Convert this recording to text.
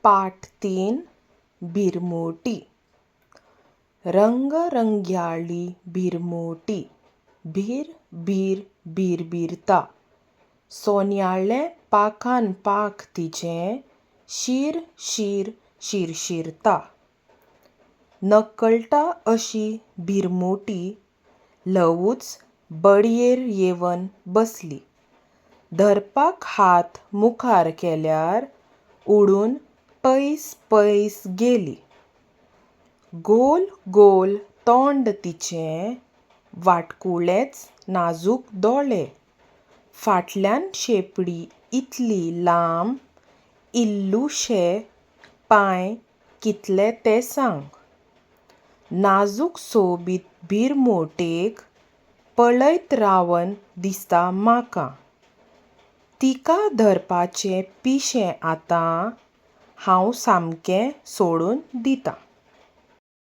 पाठ 3 भिरमुटी. रंगरंगयाळी भिरमुटी भीर भीर भिरभिरता. सोन्याळें पाखान पांख तिचें शीर शीर शिरशिरता. नकळटा अशी भिरमुटी ल्हवूच बडयेर येवन बसली. धरपाक हात मुखार केल्यार उडून पयस पयस गेली. गोल गोल तोंड तिचें, वाटकुळेच नाजूक दोळे. फाटल्यान शेंपडी इतली लांब, इल्लुशे पांय कितले ते सांग. नाजूक सोबीत भिरमुटेक पळयत रावन दिसता म्हाका. तिका धरपाचें पिशें आतां हांव सामकें सोडून दितां.